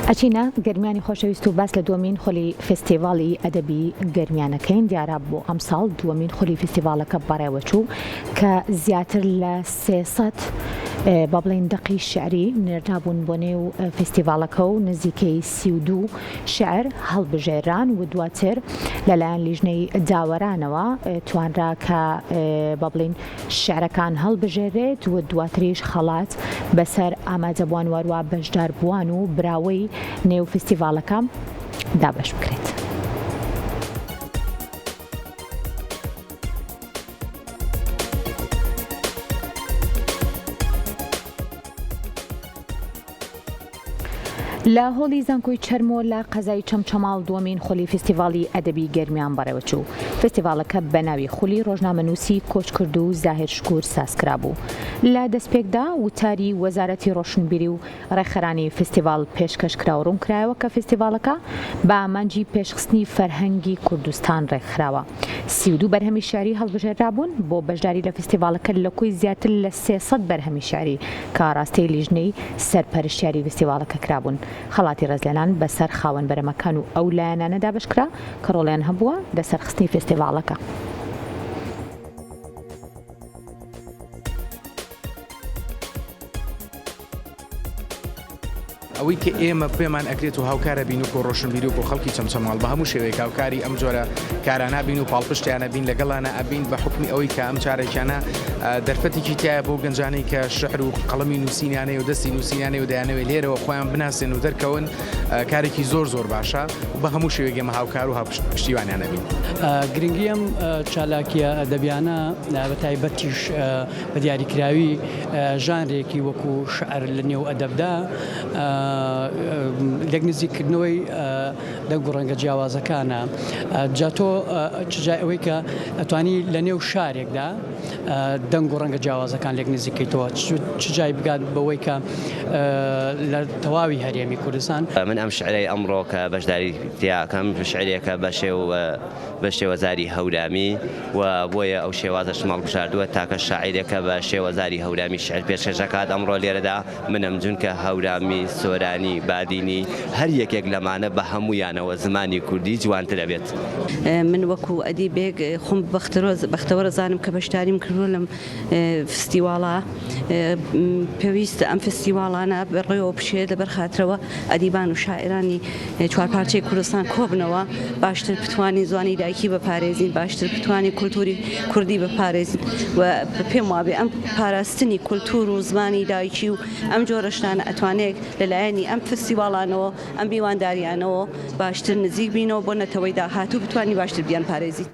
ئەچینە گەرمیانی خۆشەویست و باس لە دووەمین خولی فێستیڤاڵی ئەدەبی گەرمیان ئەکەین، دیارە بۆ ئەمساڵ دووەمین خولی فیستیڤاڵەکە بەڕێوەچوو کە زیاتر لە 300 با بڵێین دەقی شیعری نێردرابوون بۆ نێو فیستیڤاڵەکە و نزیکەی 32 شیعر هەڵبژێران و دواتر لەلایەن لیژنەی داوەرانەوە توانرا کە با بڵێین شیعرەکان هەڵبژێرێت و دواتریش خەڵات بەسەر ئامادەبووان واروا بەشداربووان و براوەی نێو فیستیڤاڵەکە دابەش بکرێت. لە هۆڵی زانکۆی چەرمۆ لە قەزای چەمچەماڵ دووەمین خولی فیستیڤاڵی ئەدەبی گەرمیان بەڕێوەچوو. فیستیڤاڵەکە بە ناوی خولی ڕۆژنامەنووسی کۆچکردوو زاهیر شکور سازکرابوو. لە دەستپێکدا وتاری وەزارەتی ڕۆشنبیری و ڕێکخەرانی فیستیڤاڵ پێشکەش کرا و ڕوونکرایەوە کە فیستیڤاڵەکە بە ئامانجی پێشخستنی فەرهەنگی کوردستان ڕێکخراوە. 32 بەرهەمی شیعری هەڵبژێررابوون بۆ بەشداری لە فیستیڤاڵەکە لە کۆی زیاتر لە 300 بەرهەمی شیعری کە ئاڕاستەی لیژنەی سەرپەرشتیاری فیستیڤاڵەکە کرابوون. خەڵاتی ڕێزلێنان بەسەر خاوەن بەرەمەکان و ئەو لایەنانە دابەشکرا کە ڕۆڵیان هەبووە لە سەرخستنی فیستیڤاڵەکە. ئەوەی کە ئێمە پێمان ئەکرێت و هاوکارە بین و کۆ ڕۆشنبیری و کۆ خەڵکی چەمچەماڵ بە هەموو شێوەیەک هاوکاری ئەم جۆرە کارانە بین و پاڵپشتیانە بین لەگەڵانە ئەبین بە حکومی ئەوەی کە ئەم چارێکیانە دەرفەتێکی تایە بۆ گەنجانەی کە شعر و قەڵەمی نووسینیانەیە و دەستی نووسینیانەیە و دەیانەوێت لێرەوە خۆیان بناسێن و دەرکەون کارێکی زۆر زۆر باشە و بە هەموو شێوەیەک ئێمە هاوکار و هاوپشتیوانیان ئەبین. گرنگی ئەم چالاکییە ئەدەبیانە بە تایبەتیش بە دیاریکراوی ژانرێکی وەکو شعر لە نێو ئەدەبدا لێک نزیککردنەوەی دەنگ و ڕەنگە جیاوازەکانە جا تۆ چ جای ئەوەی کە ئەتوانی لە نێو شارێکدا دەنگ و ڕەنگە جیاوازەکان لێک نزیکەیتەوە چ جای بگات بەوەی کە لە تەواوی هەرێمی کوردستان. من ئەم شعرەی ئەمڕۆ کە بەشداری تیاکەم شعرێکە بە شێو بە شێوەزاری هەورامی و بۆیە ئەو شێوازەشم هەڵبژاردووە، تاکە شاعیرێکە بە شێوەزاری هەورامی شیعر پێشکەش دەکات ئەمڕۆ لێرەدا منم، جونکە هەورامی، سۆرانی، بادینی، هەر یەکێک لەمانە بە هەموویانەوە زمانی کوردی جوانتر ئەبێت. من وەکو ئەدیبێک خۆم بەختەوەر ئەزانم کە بەشداریم کردووە لەم فستیواڵە، پێویستە ئەم فستیواڵانە بەڕێوە بچێت لەبەر خاترەوە ئەدیبان و شاعیرانی چوارپارچەی کوردستان کۆبنەوە باشتر بتوانین زوانی دایکی بپارێزین باشتر بتوانین کولتوری کوردی بپارێزین و پێم وابێ ئەم پاراستنی کولتور و زمانی دایکی و ئەم جۆرە شتانە ئەتوانێت لەلایەنی ئەم فستیواڵانەوە ئەم میوانداریانەوە باشتر نزیک بینەوە بۆ نەتەوەی داهاتوو بتوانین باشتر بیانپارێزین.